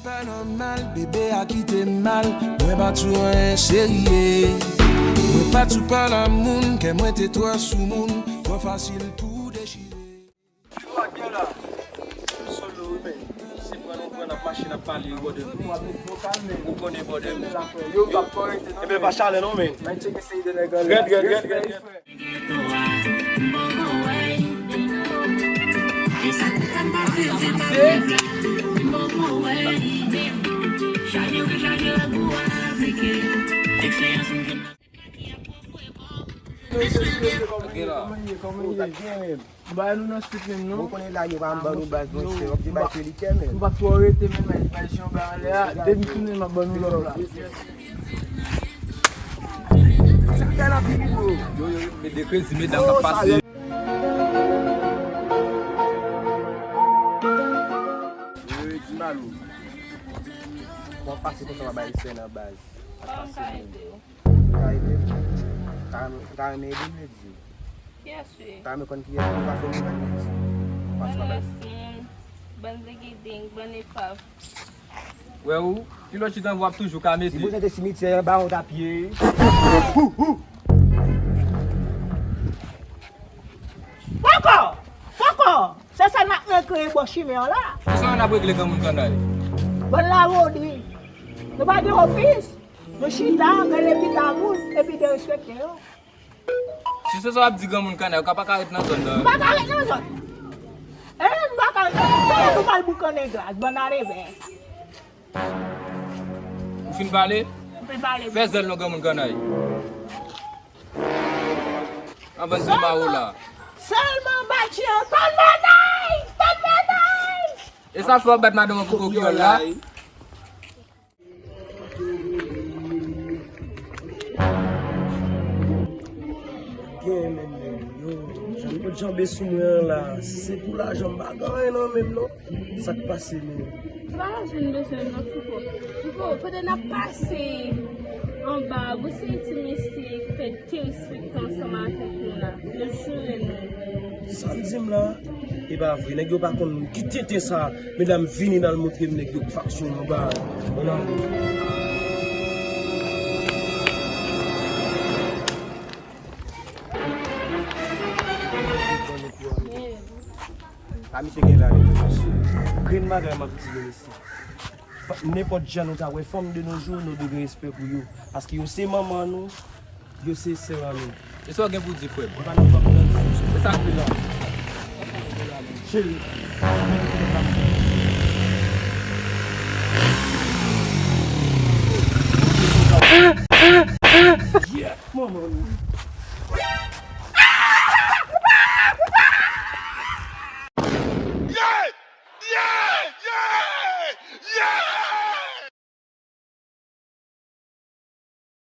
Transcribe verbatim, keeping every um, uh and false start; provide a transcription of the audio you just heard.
Pa nòmal, bebe a kite m mal. Mwen pa tchou anyen serye. Mwen pa tchou pa la moun, kè mwen te twò sou moun. Twò fasil pou dechire. Yo, a gen la. Solo, wi, men. Se pran nou pran, n ap mache, n ap pale, brother. Ou konnen, brother. Yo, m p ap kò rete, non, men. Ebyen, pa chalè, non, men. Mwen tcheke se de nèg anlè. Rèd, rèd, rèd, rèd, rèd. Ok, la. Ba nou nan street menm, non. Ou konnen la, yo pa ban nou baz, mwen se wap di bay pelikè, men. Nou pa twò rete, men, bay, bay jan ba anlè a. Depi tounen, m ap ban nou lòt la. Sa fè la fini, bro. Yo, yo, yo, met de krezi, medam k ap pase. Yo, yo, di mal ou. W ap pase konsa, w ap bay sè nan baz. W ap pase menm. Ka ede m? Ka, ka renmen ede m, Lady? Kiyès wi? Ka renmen konn kiyès pou pa fè moun ann Lady? Bann rès moun, bann zigiding, bann epav. Wè ou, kilòt chita w ap toujou ka mete. Si bouzen te simityè, ba w t ap ye. Poko! Poko! Se sa n ap regle bò chimen an la. Kisa n ap regle granmoun kannay? Bann lavode. Nou pa gen ofis. Nou chita, gade pita moun, epi derespekte yo. Si se sa w ap di granmoun kannay, ou ka pa ka ret nan zòn nan. M pa ka ret nan zòn. E, m pa ka ret nan zòn. Sa nou pral boukannen glas, bann arevè. Ou fin pale? M fin pale. Fè zèl non granmoun kannay. Anvan se ma ou la. Sèlman bat jan, tann bagay! Tann bagay! E sa fè w ap bat madanm an pou koki w la? Gen menm, menm, yo, jan nou pot janbe sou mwen an la, si se pou lajan, m pa gen anyen nan men m, non. Sa k pase, menm? Se pa lajan n bezwen, non, Fouco. Fouco, pandan n ap pase anba a, gon seri ti mesye k fè derespekte ansanm avèk nou la. Yo joure nou. Sa m di m la, e pa vre. Nèg yo pa konn ki tenten sa. Medam, vini n al montre m nèg yo k faksyon anba a. Ann ale. Pa misye gen la, mesye. Grenn bagay m ap di nou, mesye. Pa, nenpòt jan nou ta wè fanm de nos jours, nou dwe gen respè pou yo. Paske yo se manman nou, yo se sè an nou. E sa w gen pou di, frè m? Mwen pa nan pwòp nan di. E sa k pi la. Cheri. Yeah, manman nou. Yeah! Yeah! Yeah! Yeah!